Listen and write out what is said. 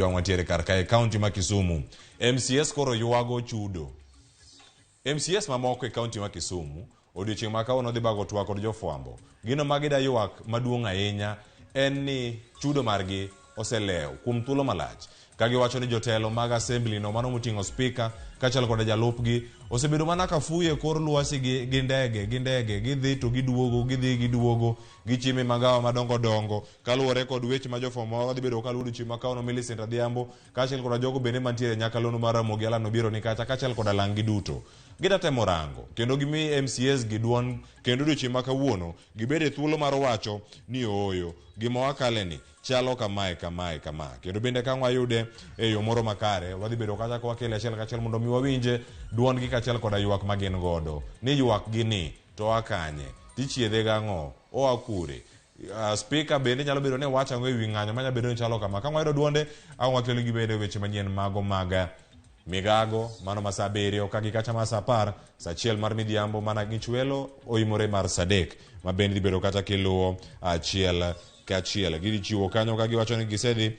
Jwang' mantiere kar kae kaunti ma Kisumu. MCAs koro ywago chudo. MCAs mamoko e kaunti ma Kisumu odiochieng' ma kawuono dhi bago twak kod jofwambo. Gino ma gida ywak maduong' ahinya en ni chudo margi oselew kuom thuolo malach. Ka giwacho ni jotelo mag assembly no mano moting'o spika kaachiel koda jalupgi osebedo mana ka fuyo e kor lwasi gi, gi ndege gi ndege gidhi to giduogo gidhi giduogo gichiemo e magawa madongo dongo Kaluwore kod weche ma jofwambo magwa dhi bedo kaluwo odiochieng' ma kawuono Millicent Adhiambo kaachiel koda jogo bende mantiere e nyakalondo mar Ramogi Allan Obiero ni kacha kaachiel koda lang'gi duto. Gida temo rango kendo gimi MCAs gi duond kendo odiochieng' ma kawuono gibed e thuolo mar wacho ni ooyo gima wakale ni chalo kamae kamae kama kendo bende ka wayude e yo moro makare wadhi bedo kacha ka wakele achiel kachiel mondo mi wawinje duondgi kaachiel koda ywak ma gin godo ni ywak gi ni to oa kanye tichiedhe gang'o oa kure Spika bende nyalo bedo ni wacho ang'o ewi ng'anyo manya bedo ni chalo kama. Ka wayudo duonde, ang' wakelo gi bende weche manyien mago mag migago mano ma saa abiriyo ka gi kacha mar saa apar, saa achiel mar midhiambo mana ng'ich welo oimore mar saa adek ma bende dhi bedo kata kiluwo achiel kachiel. Gidhi chiwo kanyo ka giwacho ni gisedhi.